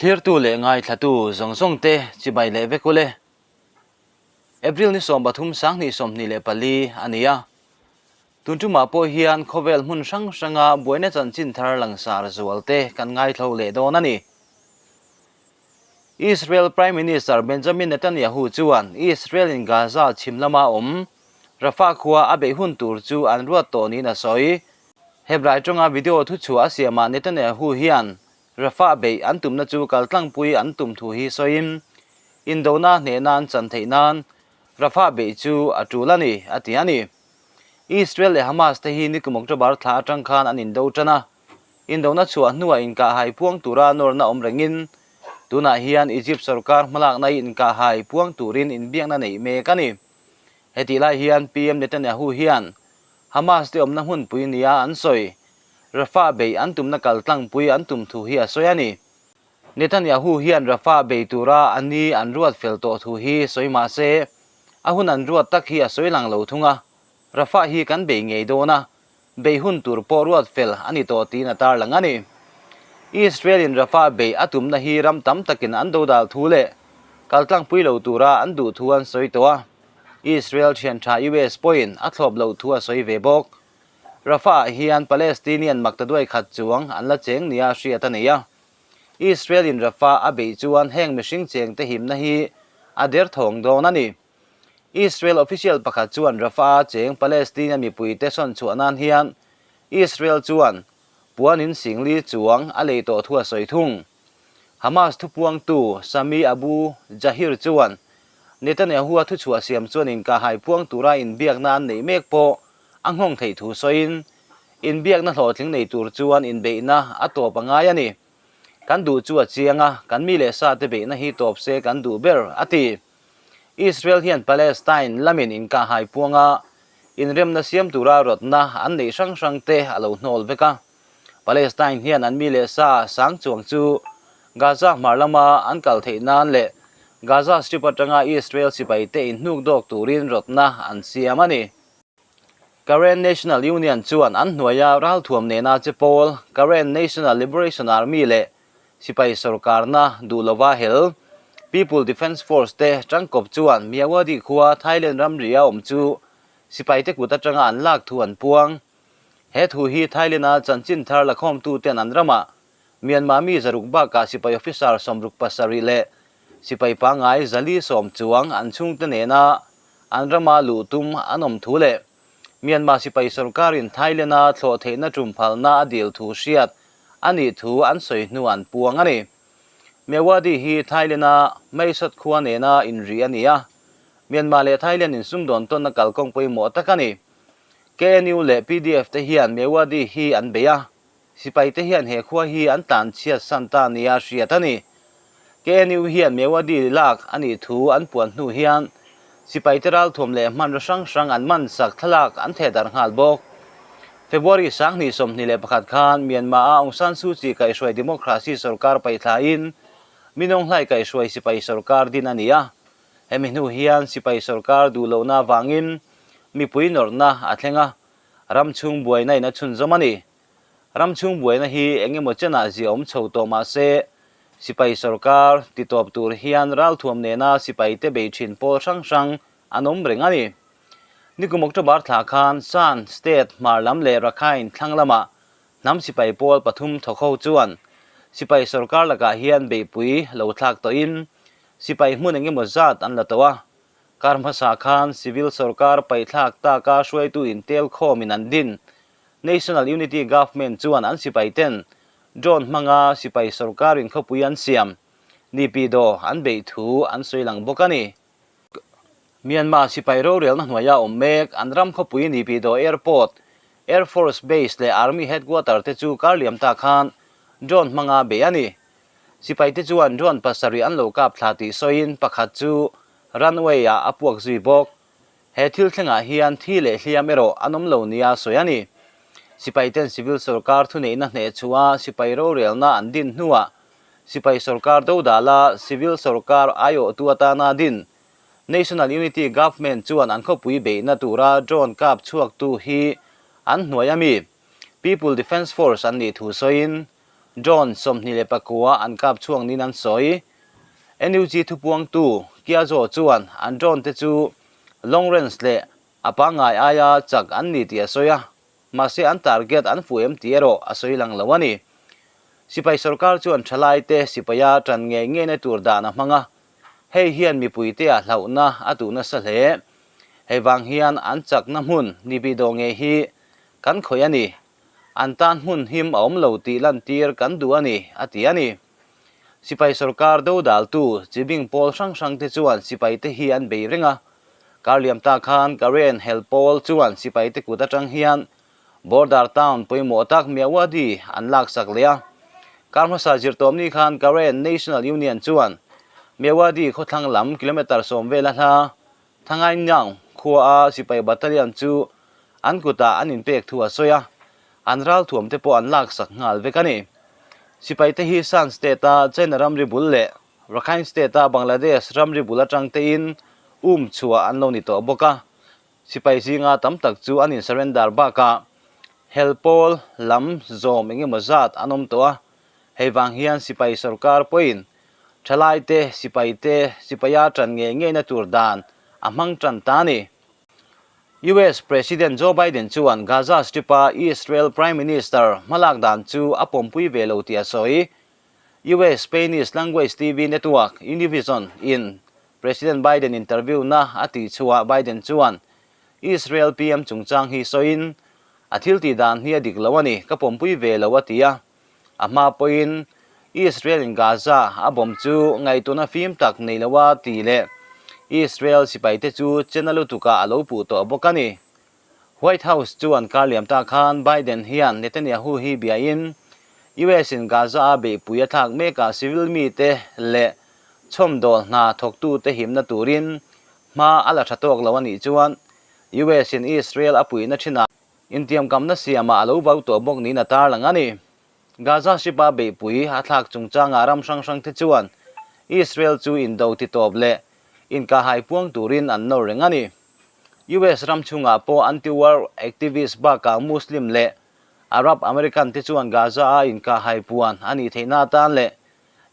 Thlirtu leh ngaithlatu zawng zawng te chibai leh vek ule. April ni 13 2024 a ni a. Tun tumah pawh hian khawvel hmun hrang hranga buaina chanchin thar langsar zual te kan ngaithlo leh dawn a ni. Israel Prime Minister Benjamin Netanyahu chuan Israel in Gaza chhim lama awm Rafah khua a beih hun tur chu an ruat tawh niin a sawi. Hebrai tawnga video thuchhuah a siamah Netanyahu hian Rafah beih an tumna chu kaltlangpui an tum thu hi sawiin, Indona hnehna an chan theih nan Rafah beih chu a tul a ni, a ti a ni. Israel leh Hamas te hi nikum October thla atang khan an indo tan a, indona chhuah hnuah inkahhai puang tura nawrna awm rengin tunah hian Egypt sorkar hmalakna hi inkahhai puang turin inbiakna neih mek a ni. Hetih lai hian PM Netanyahu hian Hamas te awmna hmunpui nia an sawi, Rafah beih an tumna kaltlangpui an tum thu hi a sawi a ni. Netanyahu hian Rafah bei tura a ni an ruat fel tawh thu hi sawi mah se, a hun an ruat tak hi a sawi lang lo thung a, Rafah hi kan bei ngei dawn a, bei hun tur pawh ruat fel a ni tawh tiin a tarlang a ni. Israel-in Rafah bei a tumna hi ram tam takin an dodal thu leh kaltlangpui lo tura an duh thu an sawi tawh a, Israel thian tha US pawhin a thlawp loh thu a sawi ve bawk. Rafah-ah hian Palestinian maktaduai khat chuang an la cheng nia hriat a nei a. Israel-in Rafah a beih chuan heng mihring chengte himna hi a derthawng dawn a ni. Israel official pakhat chuan Rafah-a cheng Palestinian mipuite sawn chhuah nan hian Israel chuan puanin singli chuang a lei tawh thu a sawi thung. Hamas thupuangtu Sami Abu Jahir chuan Netanyahu-a thuchhuah siam chuan inkahhai puang tura inbiakna an neih mek pawh a nghawng theih thu sawiin, Inbiakna hlawhtling nei tur chuan inbeihna a tawp a ngai a ni. Kan duh chu a chiang a, kan mi leh sate beihna hi tawp se kan duh ber, a ti. Israel hian Palestine lamin inkahhai puanga inremna siam tura rawtna an neih hrang hrangte a lo hnawl vek a. Palestine hian an mi leh sa sang chuang chu Gaza hmar lama an kal theih nan leh Gaza Strip atanga Israel sipaite inhnuk dawk turin rawtna an siam a ni. Karen National Union chuan an hnuaia ralthuam nena che pawl Karen National Liberation Army leh sipai sorkarna duh lova hel People Defence Force te tangkawp chuan Myawaddy khua Thailand ramri a awm chu sipaite kut atanga an lak thu an puang. He thu hi Thailand-a chanchin thar lakhawmtuten an ramah Myanmar mi 600 bakah sipai officer 67 leh sipai pangngai 410 chuang an chhungte nena an rama luh tum an awm thu leh Myanmar sipai sorkarin Thailand-a thlawh theihna ṭumphalna a dil thu hriat a nih thu an sawi hnu an puang a ni. Myawaddy hi Thailand-a Mae Sot khua nena inri a ni a, Myanmar leh Thailand insumdawn tawnna kalkawng pawimawh tak a ni. KNU leh pdf te hian Myawaddy hi an bei a, sipai te hian he khua hi an tlan chhiat san ta nia hriat a ni. KNU hian Myawaddy lak a nih thu an puan hnu hian sipai te ralthuam leh hmanraw hrang hrang an man sak thlalak an theh darh nghal bawk. February 2021 khan Myanmar-a Aung San Suu Kyi kaihhruai democracy sorkar paihthlain Minawnghlai kaihhruai sipai sorkar din a ni a. Hemi hnu hian sipai sorkar duh lohna avangin mipui nawrhna a thleng a, ram chhung buaina in a chhunzawm a ni. Ram chhung buaina hi eng emaw chenah zia awm chho tawh mah se, sipai sorkar titawp tur hian ralthuam nena sipaite bei thin pawl hrang hrang an awm reng a ni. Nikum October thla khan Shan State hmar lam leh Rakhine thlang lamah hnam sipai pawl pathum thawk ho chuan sipai sorkar lakah hian beihpui lo thlak tawhin sipai hmun eng emaw zat an la tawh a. Kar hmasa khan civil sorkar paihthlak taka hruaitu intel khawmin an din National Unity Government chuan an sipaiten drone hmanga sipai sorkarin khawpui an siam Naypyidaw an beih thu an sawi lang bawk a ni. Myanmar sipai rorelna hnuaia awm mek an ram khawpui Naypyidaw Airport, Air Force Base leh Army Headquarter te chu kar liam ta khan drone hmanga beih a ni. Sipaite chuan drone pasarih an lo kap thla tih sawiin pakhat chu runway ah a puak zui bawk. He thil thlengah hian thi leh hliam erawh an awm lo nia sawi a ni. Sipaiten civil sorkar thuneihna hneh chhuah sipai rorelna an din hnuah sipai sorkar dodala civil sorkar aiawhtu atana din National Unity Government chuan an khawpui beihna tura drone kap chhuaktu hi an hnuai a mi People Defence Force an nih thu sawiin. Drone 29 an kap chhuak niin an sawi. NUG thupuangtu Kya Zaw chuan an drone te chu long range leh a pangngai aia chak an ni tih a sawi a, mahse an target an fuh em tih erawh a sawi lang lo a ni. Sipai sorkar chuan thalaite sipaia tan ngei ngeina tur dan a hmang a, hei hian mipuitea hlauhna a tuh nasa hle. Hei vang hian an chakna hmun Nibido ngei hi kan khawih a ni. An tan hmun him a awm lo tih lantir kan duh a ni, a ti a ni. Sipai sorkar dodaltu chibing pawl hrang hrang te chuan sipai te hi an bei reng a. Kar liam ta khan Karen hel pawl chuan sipai te kut atang hian border town pawimawh tak Myawaddy an laksak leh a. Kar hmasa zirtawmni khan Karen National Union chuan Myawaddy khawthlang lam kilometre 10 vela hla Thangaingaung khua a sipai battalion chu an kutah an inpek thu a sawi a, an ralthuam te pawh an laksak nghal vek a ni. Sipai te hi Shan State a China ramri bul leh Rakhine State a Bangladesh ramri bul atang tein um chhuah an lo ni tawh bawk a. Sipai zinga tam tak chu an in surrender bakah hel pawl lam zawm eng emaw zat an awm tawh a, hei vang hian sipai sorkar pawhin Thalaite, sipaite, sipaia tan ngei ngeina tur dan a hmang tan ta a ni. US President Joe Biden chuan Gaza Strip-a Israel Prime Minister hmalak dan chu a pawmpui ve lo tih a sawi. US Spanish language TV network Univision in President Biden interview na a tih chhuah Biden chuan Israel PM chungchang hi sawiin, A thil tih dan hi a dik lo a ni, ka pawmpui ve lo a ti a. A hma pawhin Israel-in Gaza a bomb chu ngaihtuahna fim tak nei loa tih leh Israel sipaite chu chena lutukah a lo puh tawh bawk a ni. White House chuan kar liam ta khan Biden hian Netanyahu hi biain US-in Gaza-a beihpui a thlak mekah civil mite leh chhawmdawl hna thawktute himna turin hma a la tha tawk lo a nih chuan US-in Israel a puihna thinah Intiamkamna siamah a lo vau tawh bawk niin a tarlang a ni. Gaza Strip-a beihpui a thlak chungchangah ram hrang hrangte chuan Israel chu indo titawp leh inkahhai puang turin an nawr reng a ni. US ram chhungah pawh anti-war activist bakah Muslim leh Arab American te chuan Gaza-a inkahhai puan a nih theihna atan leh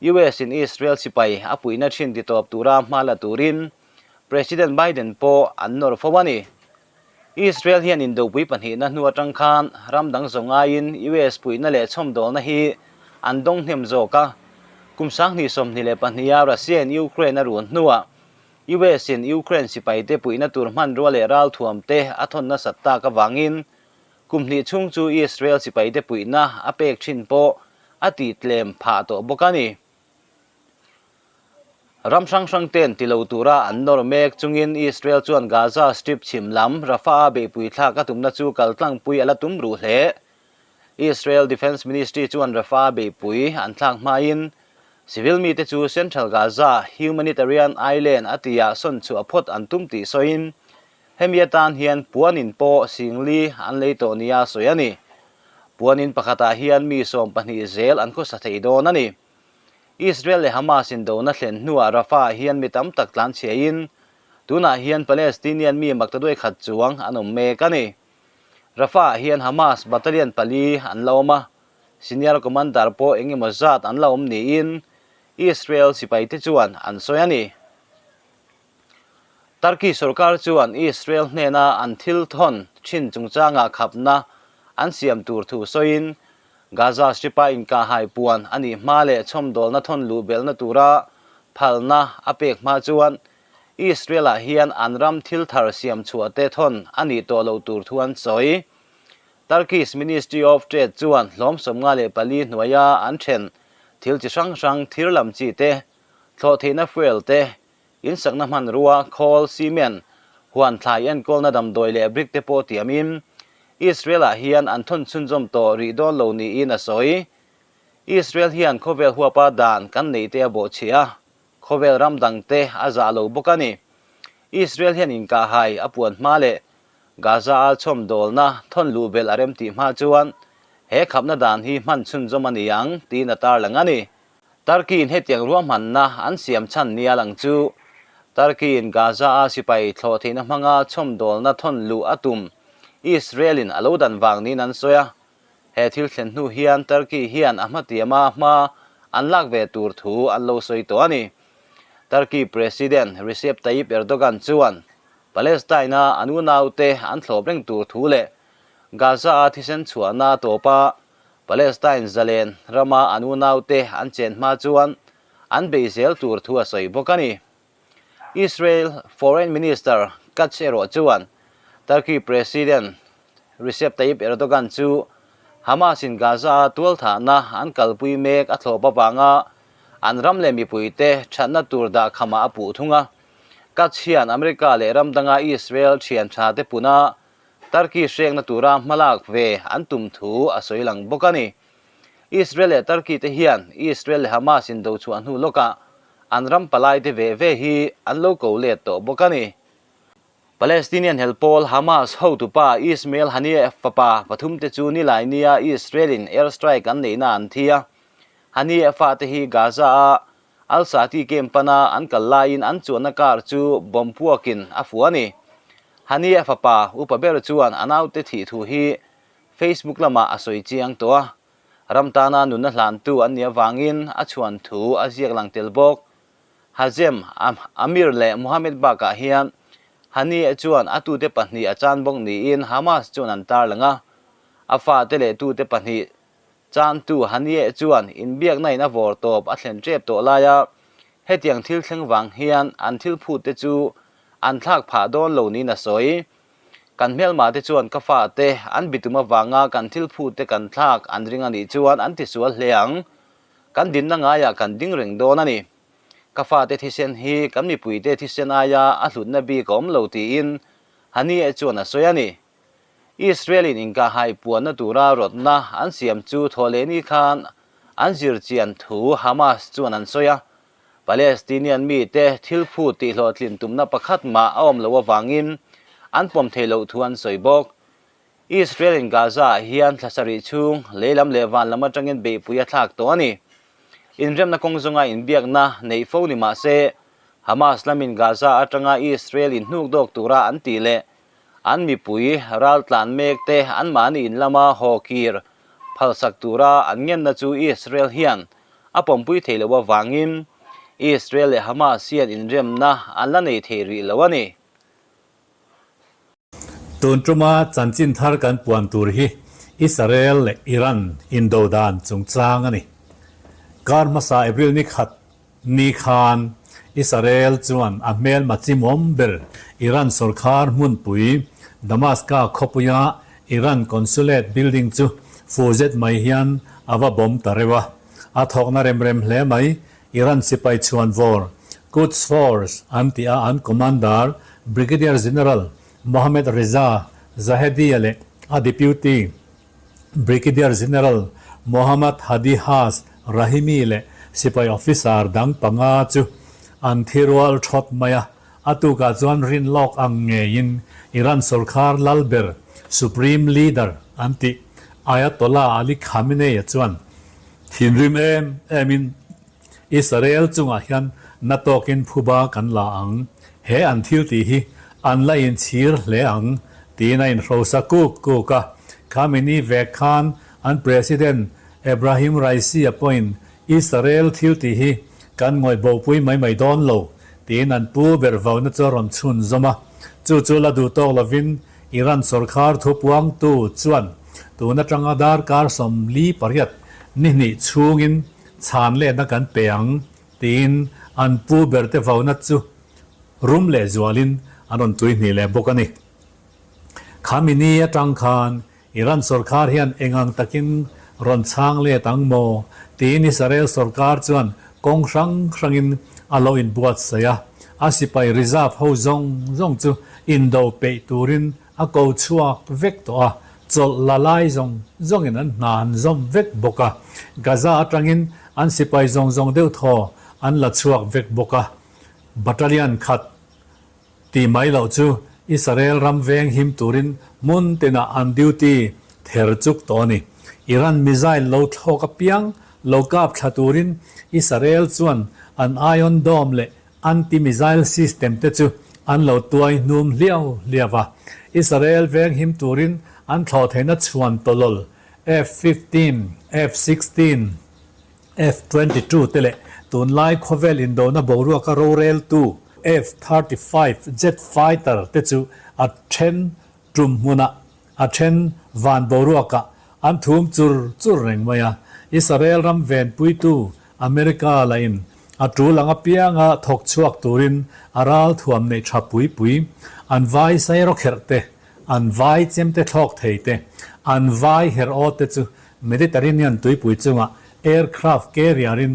US-in Israel sipai a puihna thin titawp tura hma la turin President Biden pawh an nawr fo a ni. Israel hian indopui pahnihna hnu atang khan ram dang zawng aiin US puihna leh chhawmdawlna hi an dawng hnem zawk a. Kum 2022-a Russia-in Ukraine a run hnuah US-in Ukraine sipaite puihna tur hmanrua leh ralthuamte a thawn nasat tak avangin kum hnih chhung chu Israel sipaite puihna a pek thin pawh a tihtlem phah tawh bawk a ni. Ram hrang hrang ten ti lo tura an nawr mek chungin Israel chuan Gaza Strip chhim lam Rafah-a beihpui thlak a tumna chu kaltlangpui a la tum ruh hle. Israel Defence Ministry chuan Rafah-a beihpui an thlak hmain civil mite chu Central Gaza humanitarian island a tihah sawn chhuah phawt an tum tih sawiin hemi atan hian puanin pawh singli an lei tawh nia sawi a ni. Puanin pakhatah hian mi 12 zel an khawsa thei dawn a ni. Israel leh Hamas indona thlen hnuah Rafah-ah hian mi tam tak tlanchhiain, tunah hian Palestinian mi maktaduai khat chuang an awm mek a ni. Rafah-ah hian Hamas battalion pali an la awm a, senior commander pawh eng emaw zat an la awm niin Israel sipaite chuan an sawi a ni. Turkey sorkar chuan Israel hnena an thil thawn thin chungchangah khapna an siam tur thu sawiin, Gaza Strip-a inkahhai puan a nih hma leh chhawmdawlna thawn luh belhna tura phalna a pek hma chuan Israel-ah hian an ram thil thar siam chhuahte thawn a nih tawh loh tur thu an sawi. Turkey's Ministry of Trade chuan hlawm 54 hnuaia an then thil chi hrang hrang thir lam chi te, thlawh theihna fuel te, Insakna hmanrua, khawl, cement, huan thlai enkawlna damdawi leh brick te pawh tiamin Israel-ah hian an thawn chhunzawm tawh rih dawn lo niin a sawi. Israel hian khawvel huapa dan kan neih te a bawhchhiah a, khawvel ram dang te a zah lo bawk a ni. Israel hian inkahhai a puan hma leh Gaza-a chhawmdawlna thawn luh belh a remtih hma chuan he khapna dan hi hman chhunzawm a ni ang tiin a tarlang a ni. Turkey-in hetiang ruahmanna an siam chhan nia lang chu Turkey-in Gaza-a sipai thlawh theihna hmanga chhawmdawlna thawn luh a tum Israel-in a lo dan vang niin an sawi a. He thil thlen hnu hian Turkey hian a hmatiama hma an lak ve tur thu an lo sawi tawh a ni. Turkey President Recep Tayyip Erdogan chuan Palestine-a an unaute an thlawp reng tur thu leh Gaza-a thisen chhuahna tawpa Palestine zalen rama an unaute an chen hma chuan an bei zel tur thu a sawi bawk a ni. Israel Foreign Minister Katz erawh chuan Turkey President Recep Tayyip Erdogan chu Hamas-in Gaza-a tualthahna an kalpui mek a thlawp avanga an ram leh mipuite thatna tur dahkhamah a puh thung a. Katz hian America leh ram danga Israel thian tha te puna Turkey hrekna tura hmalak ve an tum thu a sawi lang bawk a ni. Israel leh Turkey te hian Israel leh Hamas indo chhuah hnu lawkah an ram palai te ve ve hi an lo ko let tawh bawk a ni. Palestinian hel pawl Hamas hotupa Ismail Haniyeh fapa pathum te chu nilai nia Israel-in air strike an neihna an thi a. Haniyeh fate hi Gaza-a Al-Sati camp pana an kal laiin an chuanna car chu bomb puakin a fuh a ni. Haniyeh fapa upa ber chuan a naute thih thu hi Facebook lamah a sawi chiang tawh a. Ram tana nunna hlantu an nih avangin a chhuan thu a ziak lang tel bawk. Hazem, Amir leh Mohammed bakah hian Haniyeh chuan a tute pahnih a chan bawk niin Hamas chuan an tarlang a. A fate leh tute pahnih chantu Haniyeh chuan inbiakna in a vawr tawp a thlen tep tawh lai a, hetiang thil thleng vang hian an thil phut te chu an thlak phah dawn lo niin a sawi. Kan hmelma te chuan ka fate an bitum avanga kan thil phut te kan thlak an ring a nih chuan an tisual hle ang. Kan dinna ngaiah kan ding reng dawn a ni. Ka fate thisen hi kan mipuite thisen aia a hlutna bik a awm lo tiin Haniyeh chuan a sawi a ni. Israel-in inkahhai puanna tura rawtna an siam chu thawhlehni khan an zir chian thu Hamas chuan an sawi a. Palestinian mite thil phut tihhlawhtlin tumna pakhat mah a awm loh avangin an pawm thei loh thu an sawi bawk. Israel-in Gaza-ah hian thla sarih chhung leilam leh van lam atangin beihpui a thlak tawh a ni. Inremna kawng zawnga inbiakna neih fo ni mah se, Hamas lamin Gaza atanga Israel inhnuk dawk tura an tih leh an mipui raltlan mekte anmahni in lama haw kir phalsak tura an ngenna chu Israel hian a pawmpui thei loh avangin Israel leh Hamas hian inremna an la nei thei rih lo a ni. Tun tuma chanchin thar kan puan tur hi Israel leh Iran indo dan chungchang a ni. Kar hmasa April ni khat ni khan Israel chuan a hmelma chimawm ber Iran sawrkhar hmunpui Damaska khawpuia Iran Consulate building chu fu zet mai hian a va bawm ta reuh a. A thawkna rem rem hle mai Iran sipai chhuanvawr, Quds Force an tih a an commander Brigadier General Mohammad Reza Zahedi-a leh a deputy Brigadier General Mohammad Hadi Has Rahimi leh sipai officer dang panga chu an thi rual thawt mai a. A tukah chuan rin lawk ang ngeiin Iran sorkar lal ber, Supreme Leader an tih Ayatollah Ali Khamenei-a chuan Thinrim em emin Israel chungah hian na tawkin phuba kan la ang, he an thil tih hi an la inchhir hle ang tiin a inhrosa kuk kuk a. Khamenei vek khan an President Ebrahim Raisi-a pawhin Israel thil tih hi kan ngawih bopui mai mai dawn lo tiin an pu ber vauna chu a rawn chhunzawm a. Chu chu la duh tawk lovin Iran sawrkhar thupuangtu chuan tun atanga darkar 48 ni hnih chhungin chhan lehna kan pe ang tiin an pu berte vauna chu rum leh zualin an rawn tui hnih leh bawk a ni. Khamenei atang khan Iran sawrkhar hian engang takin rawn chhang let ang maw? tiin Israel sawrkar chuan kawng hrang hrangin a lo inbuatsaih a, a sipai reserve ho zawng zawng chu indo peih turin a ko chhuak vek tawh a, chawlh la lai zawng zawngin an hna an zawm vek bawk a, Gaza atangin an sipai zawng zawng deuh thaw an la chhuak vek bawk a, battalion khat Tih mai loh chu Israel ram veng him turin hmun tinah an duty ther chuk tawh a ni. Iran missile lo thlawk apiang lo kap thla turin Israel chuan an Iron Dome leh anti-missile system te chu an lo tuai hnum hliau hliau a. Israel veng him turin an thlawh theihna chhuan tawlawl. F-15, F-16, F-22 te leh tunlai khawvel indona boruaka roreltu F-35 jet fighter te chu a then tum hmunah a then van boruakah an thum chur chur reng mai a. Israel ram venpuitu America lahin a tul ang apianga thawk chhuak turin a ral thuam neih tha pui pui an vai sairawkherh te, an vai chemte thlawk thei te, an vai herh aw te chu Mediterranean tuipui chungah aircraft carrier in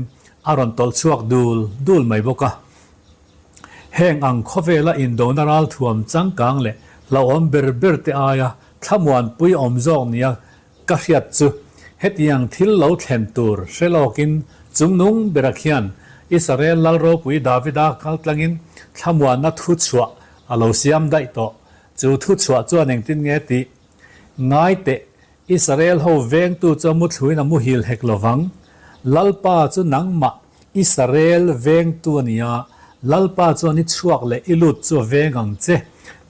a rawn tawlh chhuak dul dul mai bawk a. Heng ang khawvela indona ralthuam changkang leh hlauhawm ber ber te aia thlamuanpui awm zawk nia ka hriat chu hetiang thil lo thlen tur hre lawkin chungnung bera khian Israel lal ropui Davida kaltlangin thlamuanna thuchhuah a lo siam daih tawh. Chu thuchhuah chuan engtin nge tih ngai teh Israel ho vengtu chu a muthluin a muhil hek lo vang. Lalpa chu nangmah Israel vengtu a ni a, Lalpa chuan i chhuak leh i lut chu a veng ang che,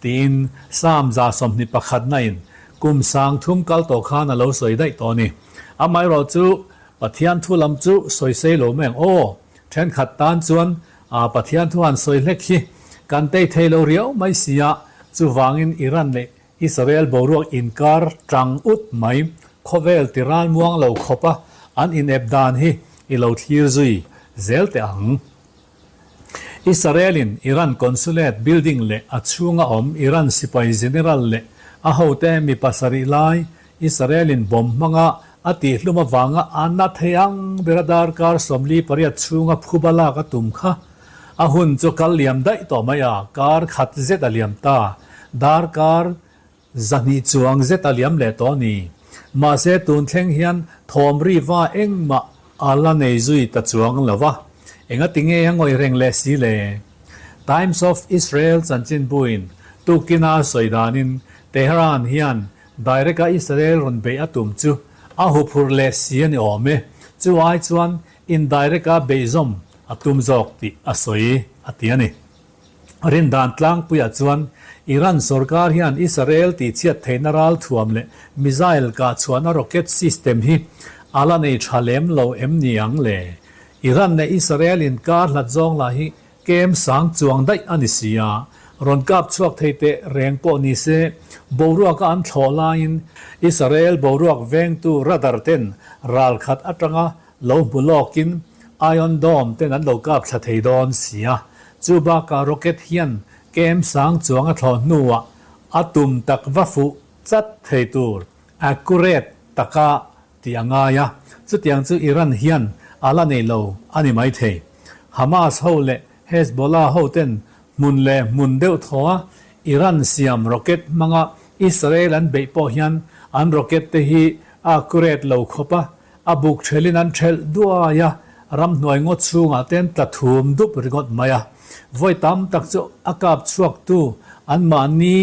tiin Psalm 21 in kum 3000 kal tawh khan a lo sawi daih tawh a ni. Amaherawh chu Pathian thu lam chu sawi sei lo mai ang aw. Thenkhat tan chuan Pathian thu han sawi hlek hi kan tei thei lo riau mai si a, chuvangin Iran leh Israel boruak inkar tang ut mai, khawvel ti ralmuang lo khawpa an inep dan hi i lo thlir zui zel teh ang. Israel-in Iran consulate building leh a chhunga awm Iran sipai general leh a hote mi pasarih lai Israel-in bomb hmanga a tihhlum avanga a na thei ang bera darkar 48 chhunga phuba lak a tum kha A hun chu kal liam daih tawh mai a, kar khat zet a liam ta. Darkar 200 chuang zet a liam leh tawh a ni. Mahse tun thleng hian thawm riva engmah a la nei zui ta chuang lo va, engati nge a ngawih reng leh si le? Times of Israel chanchinbuin tukina a sawi danin Tehran hian direct-a Israel rawn beih a tum chu a huphurh leh si a ni awm e. Chu ai chuan Indirect-a beihzawm a tum zawk tih a sawi a ti a ni. Rindan tlangpuiah chuan Iran sorkar hian Israel tihchhiat theihna ralthuam leh missile kahchhuahna rocket system hi a la nei tha lem lo em ni ang le? Iran leh Israel inkar hlat zawng lah hi kem sang chuang daih a ni si a, rawn kap chhuak thei teh reng pawh ni se, boruaka an thlawh laiin Israel boruak vengtu radar ten ralkhat atanga Lo hmu lawkin Iron Dome ten an lo kap thla thei dawn si a, chu bakah rocket hian kem sang chuang a thlawh hnuah a tum tak va fuh chat thei tur accurate taka tih a ngai a, chutiang chu Iran hian a la nei lo a ni maithei. Hamas ho leh Hezbollah ho ten hmun leh hmun deuh thaw a Iran siam rocket hmanga Israel an beih pawh hian an rocket te hi a accurate lo khawp a, A buk ṭhelin an ṭhelh duai a, ramhnuai ngaw chhungah te an tla thum dup ringawt mai a. Vawi tam tak chu a kap chhuaktu anmahni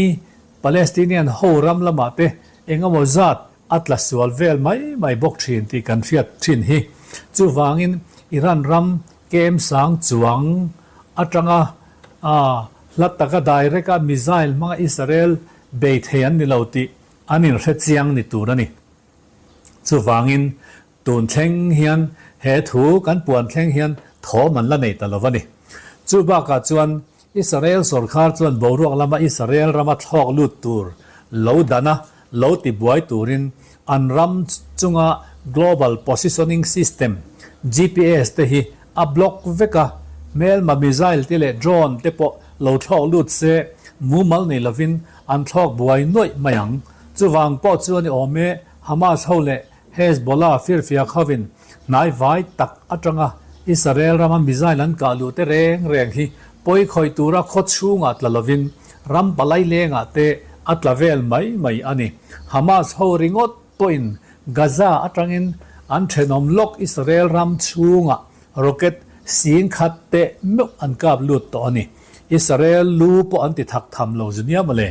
Palestinian ho ram lamah te eng emaw zat a tla sual vel mai mai bawk ṭhin tih kan hriat ṭhin hi. Chuvangin Iran ram kem sang chuang atanga hla taka direct a missile hmanga Israel bei thei an ni lo tih an inhre chiang ni tur a ni. Chuvangin, tun thleng hian he thu kan puan thleng hian thawm an la nei ta lo a ni. Chu bakah chuan Israel sawrkar chuan boruak lama Israel rama thlawk lut tur lo dana lo tibuai turin an ram chunga Global Positioning System, GPS, te hi a block vek a, hmelma missile te leh drone te pawh lo thlawk lut se mumal nei lovin an thlawk buai nuaih mai ang. Chuvang pawh chu a ni awm e, Hamas ho leh Hezbollah firfiak hovin hnai vai tak atanga Israel rama missile an kah luh te reng reng hi pawi khawih tura khaw chhungah tla lovin ram palai lengah te a tla vel mai mai a ni. Hamas ho ringawt pawhin Gaza atangin an thenawm lawk Israel ram chhungah rocket 10,000 teh meuh an kap lut tawh a ni. Israel lu pawh an ti thak tham lo zu nia mawle.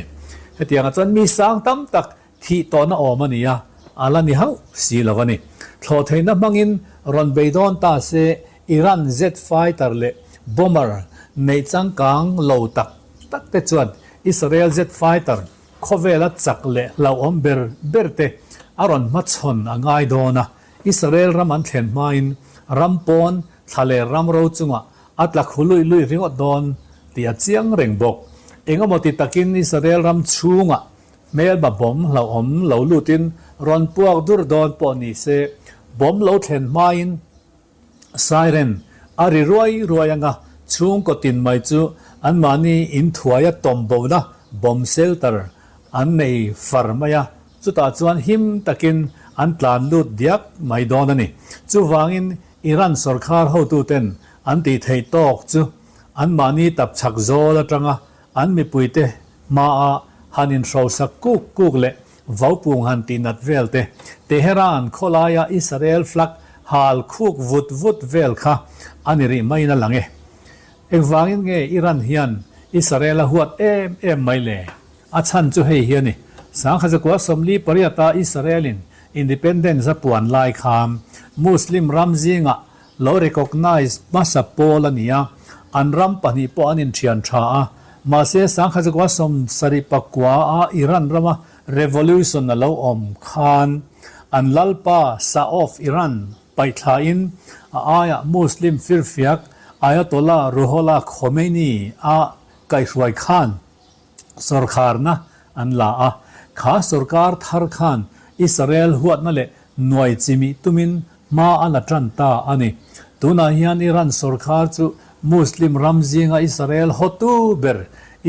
Hetiangah chuan mi sang tam tak thih tawhna awm a ni a, a la ni hauh si lo a ni. Thlawh theihna hmangin rawn bei dawn ta se Iran jet fighter leh bomber neih changkang lo tak tak te chuan Israel jet fighter khawvela chak leh hlauhawm ber ber te a rawn hmachhawn a ngai dawn a, Israel ram an thlen hmain ram pawn thla leh ram ro chungah a tla khu luih luih ringawt dawn tih a chiang reng bawk. Engemaw ti takin Israel ram chhungah hmelma bomb hlauhawm lo lutin rawn puak dur dawn pawh ni se, bomb lo thlen hmain Siren a ri ruai ruai anga chhungkaw tin mai chu anmahni inthuaia tawm bona bomb shelter an nei far mai a, chutah chuan him takin an tlan lut diak mai dawn a ni. Chuvangin Iran sorkar hotuten an tih theih tawk chu anmahni tapchhak zawl atanga An mipuite hmaa han inhrosak kuk kuk leh vaupung han tihnat vel te, Tehran khawlaia Israel flag hal khuk vut vut vel kha a ni rih maiin a lang e. Engvangin nge Iran hian Israel a huat em em mai le? A chhan chu hei hi a ni, Sangkhazakua 48-a Israel-in independence a puan lai khan Muslim ram zingah Lo recognise hmasa pawl a ni a, an ram pahnih pawh an inthian tha a, mahse Sangkhazakua 79 a Iran rama revolution a lo awm khan an lalpa Shah of Iran paihthlain a aiah Muslim firfiak Ayatollah Ruhollah Khomeini a kaihhruai khan Sawrkharna an la a, kha sawrkar thar khan Israel huatna leh nuai chimih tumin hma a la tan ta a ni. Tunah hian Iran sawrkar chu Muslim ram zinga Israel hotu ber,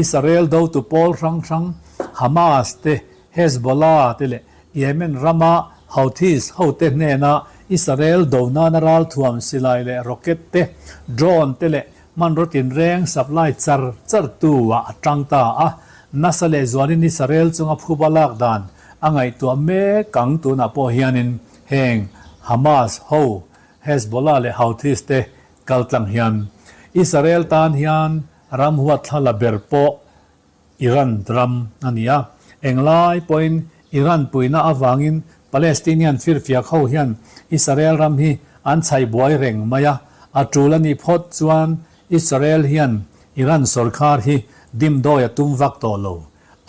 Israel dotu pawl hrang hrang Hamas te, Hezbollah te leh Yemen rama Houthis hote hnena Israel do nana ralthuam silai leh rocket te, drone te leh Hmanraw tinreng supply char char tu ah a tang ta a, nasa leh zualin Israel chunga phuba lak dan a ngaihtuah mek ang tunah pawh hianin heng Hamas ho, Hezbollah leh Houthis te kal tlang hian Israel tan hian ram huatthla la ber pawh Iran ram a ni a, englai pawhin Iran puihna avangin Palestinian firfiak ho hian Israel ram hi an chhaih buai reng mai a, a tul a nih phawt chuan Israel hian Iran sorkar hi dimdawi a tum vak tawh lo.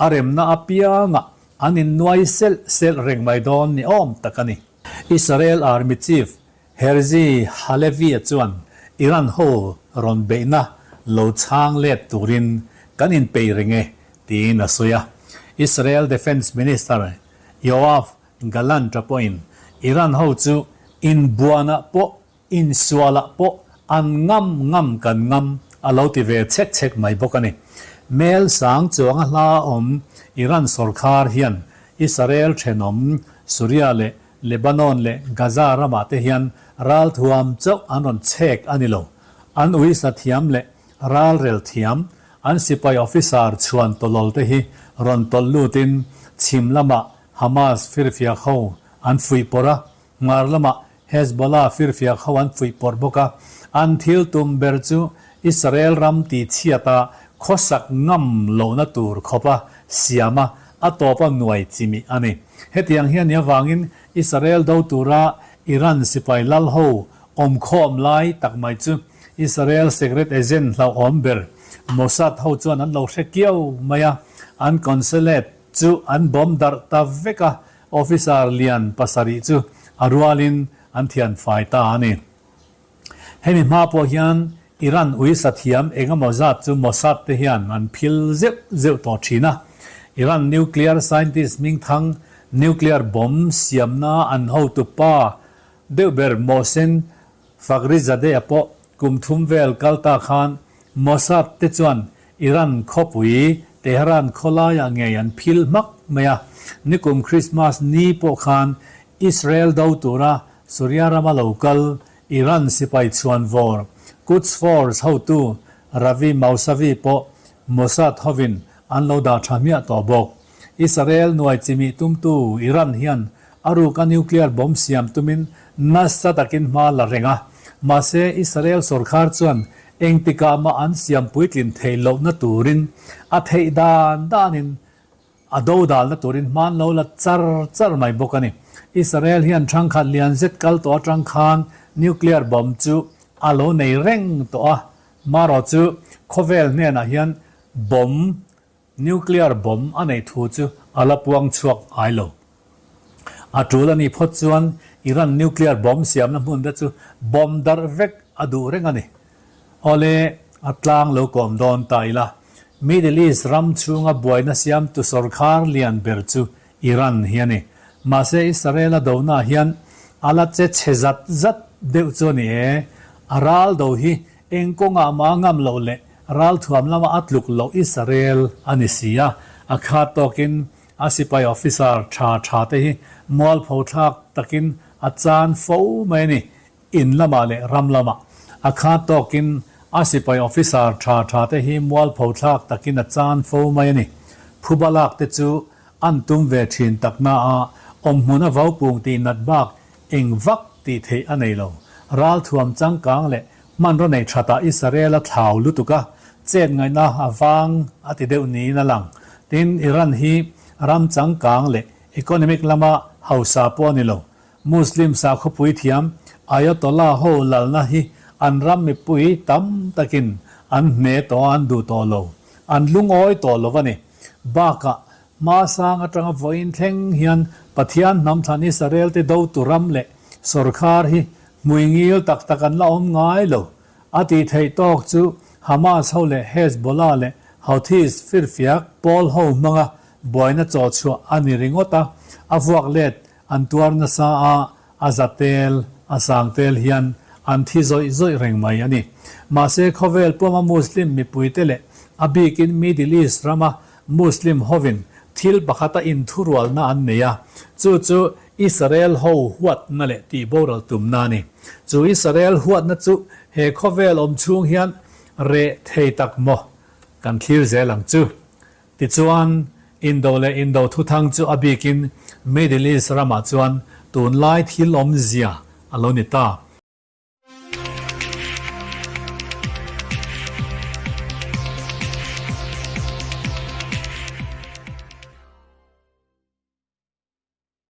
A remna apiangah an innuai selh selh reng mai dawn ni awm tak a ni. Israel Army Chief Herzi Halevi-a chuan Iran ho rawn beihna lo chhang let turin kan inpeih reng e, tiin a sawi a. Israel Defence Minister Yoav Gallant-a pawhin Iran ho chu inbuanah pawh insualah pawh an ngam ngam kan ngam a lo ti ve chhek chhek mai bawk a ni. Mel sang chuanga hla awm Iran sawrkhar hian Israel thenawm Suria leh Lebanon leh Gaza ramah te hian ralthuam chauh an rawn chhek a ni lo. An uisa thiam leh ralrel thiam, an sipai officer chhuan tawlawl te hi rawn tawlh lutin chhim lamah Hamas firfiak ho an fuih pawrh a, hmar lamah Hezbollah firfiak ho an fuih pawrh bawk a. An thil tum ber chu Israel ram tihchhiata khawsak ngam lohna tur khawpa siama a tawpa nuai chimih a ni. Hetiang hian ni avangin Israel do tura Iran sipai lal ho awmkhawm lai tak mai chu Israel secret agent hlauhawm ber Mossad ho chuan an lo hre kiau mai a, an consulate chu an bawm darh ta vek a, officer lian pasarih chu a rualin an thian fai ta a ni. Hemi hma pawh hian Iran uisa thiam engemaw zat chu Mossad te hian an phil zeuh zeuh tawh thin a. Iran nuclear scientist hmingthang nuclear bomb siamna an hotu pa deuh ber Mohsen Fakhrizadeh-a pawh kum thum vel kal ta khan Mossad te chuan Iran khawpui Tehran khawlaiah ngei an phil hmak mai a. Nikum Christmas ni pawh khan Israel do tura Suria rama lo kal Iran sipai chhuanvawr Quds Force hotu Ravi Mousavi pawh Mossad hovin an lo dah tha hmiah tawh bawk. Israel nuai chimih tumtu Iran hian a ruka nuclear bomb siam tumin nasa takin hma la reng a, mahse Israel sorkar chuan engtikah mah an siam puitlin theih lohna turin a theih dan danin A dodalna turin hman lo la char char mai bawk a ni. Israel hian thangkhat lian zet kal tawh atang khan nuclear bomb chu a lo nei reng tawh a, marawh chu khawvel hnenah hian bomb, nuclear bomb a neih thu chu a la puang chhuak ngai lo. A tul a nih phawt chuan Iran nuclear bomb siamna hmun te chu bomb darh vek a duh reng a ni. Awle, a tlang lo kawm dawn ta ila, Middle East ram chhunga buaina siamtu sawrkhar lian ber chu Iran hi a ni. Mahse Israel a donaah hian a la che chhe zat zat deuh chu a ni e. A ral do hi eng kawngah mah a ngam loh leh ralthuam lama a tluk loh Israel a ni si a, a khat tawkin a sipai officer tha tha te hi mualpho thlak takin a chan fo mai a ni. In lamah leh ram lamah a khat tawkin a sipai officer tha tha te hi mualpho thlak takin a chan fo mai a ni. Phuba lak te chu an tum ve thin takna a awmhmun a vaupung tih nat bak eng vak tih theih a nei lo. Ralthuam changkang leh hmanraw nei thatah Israel a thlau lutuk a, chet ngaihna a vang a ti deuh niin a lang. Tin, Iran hi ram changkang leh economic lama hausa pawh a ni lo. Muslim sakhawpui thiam Ayatollah ho lalna hi an ram mipui tam takin an hne tawh a, an duh tawh lo. An lungawi tawh lo a ni. Bakah, hmasang atanga vawiin thleng hian Pathian hnam thlan Israel te dotu ram leh sawrkhar hi hmui ngil tak tak an la awm ngai lo. A tih theih tawk chu Hamas ho leh Hezbollah leh Houthis firfiak pawl ho hmanga buaina chawhchhuah a ni ringawt a, a vuak let An tuar nasa a, a za tel, a sang tel hian an thi zawih zawih reng mai a ni. Mahse khawvel pawma Muslim mipuite leh a bikin Middle East rama Muslim hovin thil pakhata inthurualna an nei a, chu chu Israel ho huatna leh tihboral tumna a ni. Chu Israel huatna chu he khawvel awm chhung hian reh thei tak maw kan thlir zel ang chu. Tichuan, Indo leh Indo thuthang chu a bikin Middle East ramah chuan tunlai thil awmzia a lo ni ta.